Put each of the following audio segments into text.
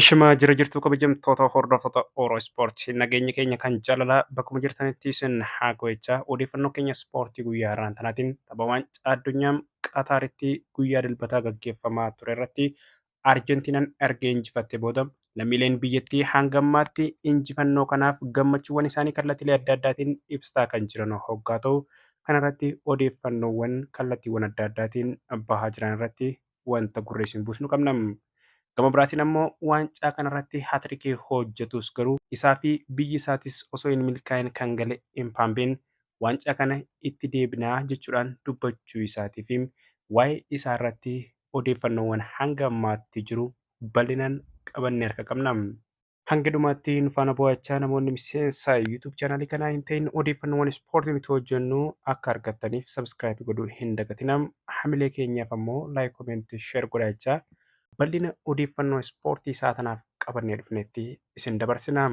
Ishimaa jira jirtuu kabajamtoota hordoftoota Oro Ispoortii, nageenya keenya kan jaalalaa bakkuma jirtanitti isin haa go'echaa. Odeeffannoo keenya ispoortii guyyaa har'aan tanaatiin tapha waancaa addunyaa Qataaritti guyyaa dilbataa gaggeeffamaa ture irratti Arjentiinaan erga injifattee booda lammiileen biyyattii hanga ammaatti injifannoo kanaaf gammachuuwwan isaanii kallattiilee adda addaatiin ibsaa kan jiran hoggaa ta'u, kanarratti odeeffannoowwan kallattiiwwan adda addaatiin bahaa jiran irratti wanta gurra isin buusnu qabna. Gama biraatiin ammoo waancaa kanarratti haatirikii hojjetus garuu isaa fi biyyi isaatis osoo hin milkaa'in kan gale Impaambeen waancaa kana itti deebinaa jechuudhaan dubbachuu isaatii fi waa'ee isaa irratti odeeffannoowwan hanga ammaatti jiru bal'inaan qabannee harka qabna. Hanga dhumaatti nu faana bu'achaa, namoonni miseensa YouTube chaanaalii kanaa hin ta'in odeeffannoowwan ispoortii nuti hojjennu akka argattaniif subscribe godhuu hin dagatinaa. Hamilee keenyaaf ammoo like, comment, share godhachaa bal'ina odeeffannoo ispoortii isaa tanaaf qabannee dhufnetti isin dabarsina.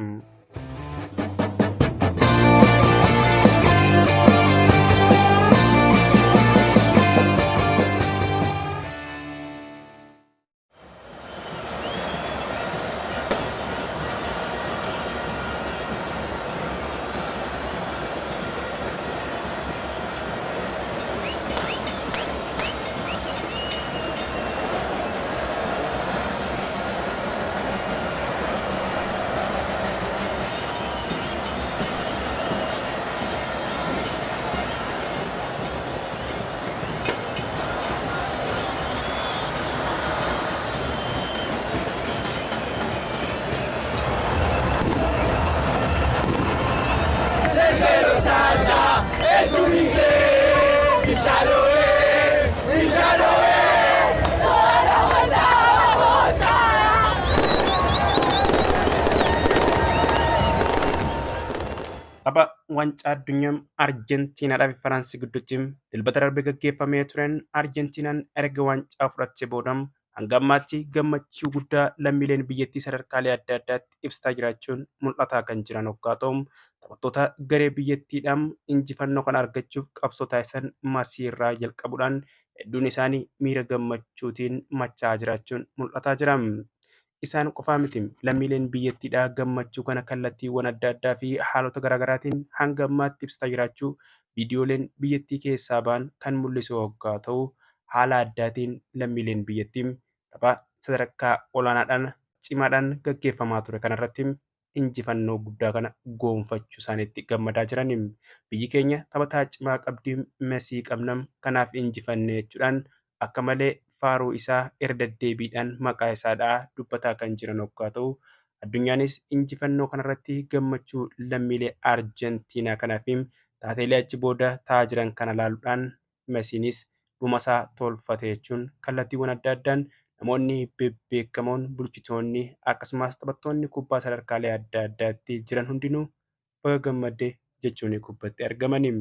Es un inglés, y ya lo ve, y ya lo ve. Toda la vuelta vamos a dar. Tapha waancaa addunyaa Arjentiinaadhaa fi Faransi gidduutti dilbata darbe gaggeeffamee tureen Arjentiinaan erga waancaa fudhattee booda hanga ammaatti gammachuu guddaa lammiileen biyyattii sadarkaalee adda addaatti ibsataa jiraachuun mul'ataa kan jiran hoggaa ta'u, taphattoota garee biyyattiidhaan injifannoo kana argachuuf qabsoo taasisan Masii irraa jalqabuudhaan hedduun isaanii miira gammachuutiin machaa'aa jiraachuun mul'ataa jira. Isaan qofaa miti, lammiileen biyyattiidhaa gammachuu kana kallattiiwwan adda addaa fi haalota garaagaraatiin hanga ammaatti ibsataa jiraachuu viidiyooleen biyyattii keessaa ba'an kan mul'isu hoggaa ta'u, haala addaatiin lammiileen biyyattii tapha sadarkaa olaanaadhaan cimaadhaan gaggeeffamaa ture kanarratti injifannoo guddaa kana goonfachuu isaaniitti gammadaa jiran. Biyyi keenya taphataa cimaa qabdii, Mesii qabna, kanaaf injifanne jechuudhaan akka malee faaruu isaa irra deddeebiidhaan maqaa isaadhaa dubbataa kan jiran hoggaa ta'u, addunyaanis injifannoo kanarratti gammachuu lammiilee Arjentiinaa kanaa fi taateelee achi booda ta'aa jiran kana ilaaluudhaan Mesiinis dhuma isaa tolfate jechuun kallattiiwwan adda addaan namoonni bebbeekamoon, bulchitoonni akkasumas taphattoonni kubbaa sadarkaalee adda addaatti jiran hundinuu baga gammadde jechuun kubbatti argamani.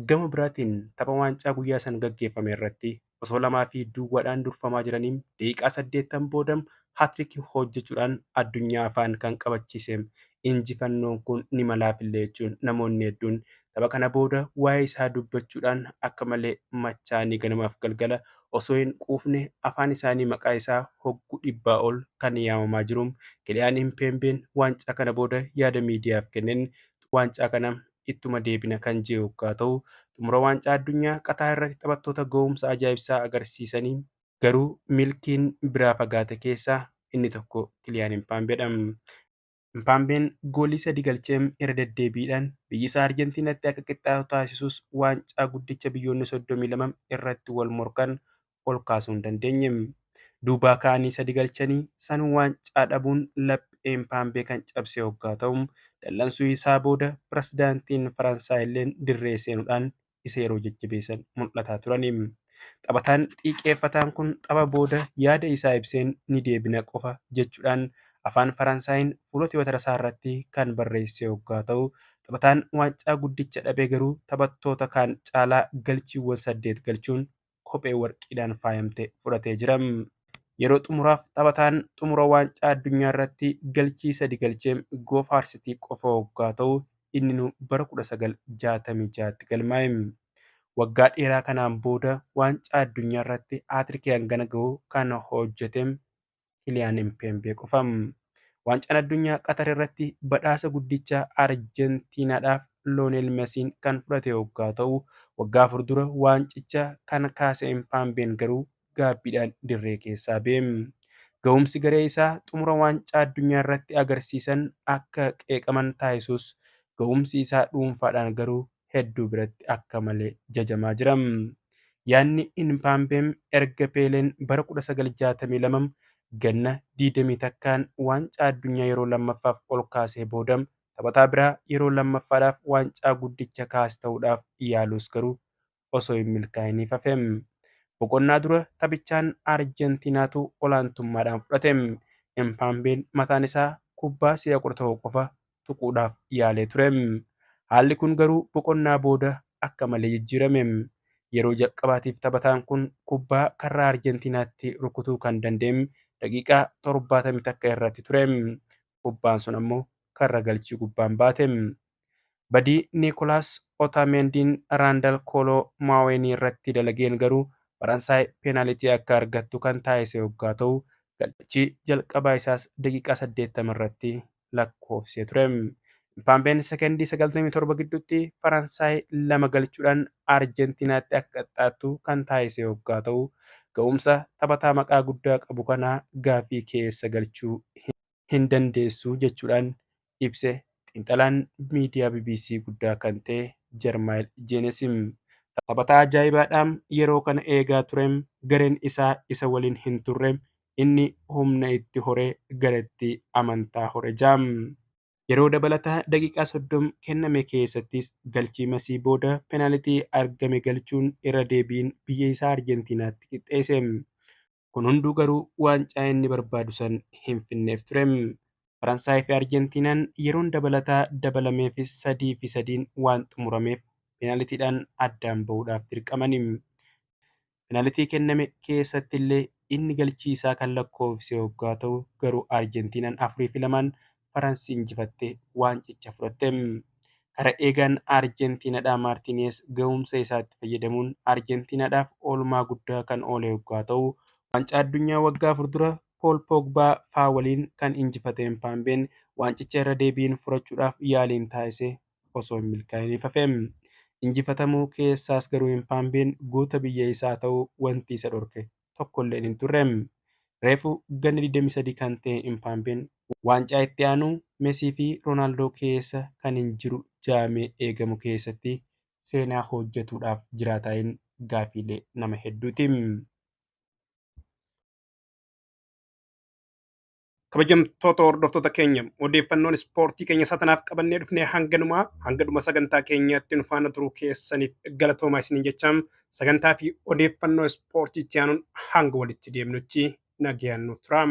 Gama biraatiin tapha waancaa guyyaa san gaggeeffame irratti osoo 2-0dhaan durfamaa jiranii daqiiqaa 80 booda haatirikii hojjechuudhaan addunyaa afaan kan qabachiise injifannoon kun ni malaafillee jechuun namoonni hedduun tapha kana booda waa'ee isaa dubbachuudhaan akka malee machaanii ganamaaf galgala osoo hin quufne afaan isaanii maqaa isaa hogguu dhibbaa ol kan yaamamaa jiru Kiliyaan Impeembeen waancaa kana booda yaada miidiyaaf kenneen waancaa kana ittuma deebina kan jiru hoggaa ta'u, xumura waancaa addunyaa Qataa irratti taphattoota ga'umsa ajaa'ibsaa agarsiisanii garuu milkiin biraa fagaate keessaa inni tokko Kiliyaan Impaambeedha. Impaambeen goolii 3 galchee irra deddeebiidhaan biyyi isaa Arjentiinatti akka qixxaatu taasisus waancaa guddicha biyyoonni 32 irratti wal morkan ol kaasuu hin dandeenye. Duubaa ka'anii 3 galchanii sanuu waancaa dhabuun laphee Impaambee kan cabse hoggaa ta'u, dallansuu isaa booda pirezidaantiin Faransaay illee dirree seenuudhaan isa yeroo jajjabeessan mul'ataa turani. Taphataan xiiqeeffataan kun tapha booda yaada isaa ibseen ni deebina qofa jechuudhaan afaan Faransaayiin fuula Tiwiitara isaa irratti kan barreesse hoggaa ta'u, taphataan waancaa guddicha dhabe garuu taphattoota kaan caalaa galchiiwwan 8 galchuun kophee warqiidhaan faayamte fudhatee jira. Yeroo xumuraaf taphataan xumura waancaa addunyaa irratti galchii 3 galchee Goofaarsitii qofa hoggaa ta'u, inni nu bara 1966tti galmaa'e. Waggaa dheeraa kanaan booda waancaa addunyaa irratti haatirikii hangana gahu kan hojjete Kiliyaan Mbappé qofa. Waancaan addunyaa Qatar irratti badhaasa guddicha Arjentiinaadhaaf Loonel Mesiin kan fudhate hoggaa ta'u, waggaa 4 dura waancicha kan kaase Mbappeen garuu gaabbiidhaan dirree keessaa ba'e. Ga'umsi garee isaa xumura waancaa addunyaa irratti agarsiisan akka qeeqaman taasisus, ga'umsi isaa dhuunfaadhaan garuu hedduu biratti akka malee jajamaa jira. Yaadni Mbappeen erga Peeleen bara 1962 ganna 21 waancaa addunyaa yeroo lammaffaaf ol kaasee booda taphataa biraa yeroo lammaffaadhaaf waancaa guddicha kaase ta'uudhaaf yaalus garuu osoo hin milkaa'iniif hafe. Boqonnaa dura taphichaan Arjentiinaatu olaantummaadhaan fudhate. Mbappeen mataan isaa kubbaa si'a 11 qofa tuquudhaaf yaalee ture. Haalli kun garuu boqonnaa booda akka malee jijjiirame. Yeroo jalqabaatiif taphataan kun kubbaa karra Arjentiinaatti rukutuu kan danda'e daqiiqaa 71 irratti ture. Kubbaan sun ammoo karra galchii gubbaan baate. Badii Niikolaas Otamendiin Raandal Kooloo Maaweenii irratti dalageen garuu Faransaay peenaalitii akka argattu kan taasise hoggaa ta'u, galchii jalqabaa isaas daqiiqaa 80 irratti lakkoofsee ture. Mbappeen sekondii 97 gidduutti Faransaay 2 galchuudhaan Arjentiinaatti akka qaxxaattu kan taasise hoggaa ta'u, ga'umsa taphataa maqaa guddaa qabu kanaa gaaffii keessa galchuu hin dandeessu jechuudhaan ibse xiinxalaan miidiyaa BBC guddaa kan ta'e Jermaayil Jeenesim. Taphataa ajaa'ibaadhaan yeroo kana eegaa turem, gareen isaa isa waliin hin turre, inni humna itti horee gareetti amantaa hore jaam. Yeroo dabalataa daqiiqaa 30 kenname keessattis galchii Mesii booda peenaalitii argame galchuun irra deebiin biyya isaa Arjentiinaatti qixxeesse. Kun hunduu garuu waancaa inni barbaadu san hin finneef ture. Faransaay fi Arjentiinaan yeroon dabalataa dabalameefis 3-3 waan xumurameef peenaalitiidhaan addaan bahuudhaaf dirqamani. Peenaalitii kenname keessatti illee inni galchii isaa kan lakkoofse hoggaa ta'u, garuu Arjentiinaan 4-2 Faransi injifattee waancicha fudhatte. Kara eegaan Arjentiinaadhaa Maartiinees ga'umsa isaatti fayyadamuun Arjentiinaadhaaf oolmaa guddaa kan oole hoggaa ta'u, waancaa addunyaa waggaa 4 dura Pool Poogbaa faa waliin kan injifate Mbappeen waancicha irra deebiin furachuudhaaf yaaliin taasise osoo hin milkaa'iniif hafe. Injifatamuu keessaas garuu Mbappeen goota biyya isaa ta'uu wanti isa dhorke tokkolleen hin turre. Reefu ganna 23 kan ta'e Mbappeen waancaa itti aanu Mesii fi Roonaaldoo keessa kan hin jiru jaamee eegamu keessatti seenaa hojjetuudhaaf jiraataa gaafiilee nama hedduuti. Kabajamtoota hordoftoota keenya, odeeffannoon ispoortii keenya satanaaf qabannee dhufnee hanganumaa hanga dhuma sagantaa keenyaatti nu faana turuu keessaniif galatoomaa isiniin jechaa, sagantaa fi odeeffannoo ispoortii itti aanuun hanga walitti deemnutti nagayaan nuuf turaa.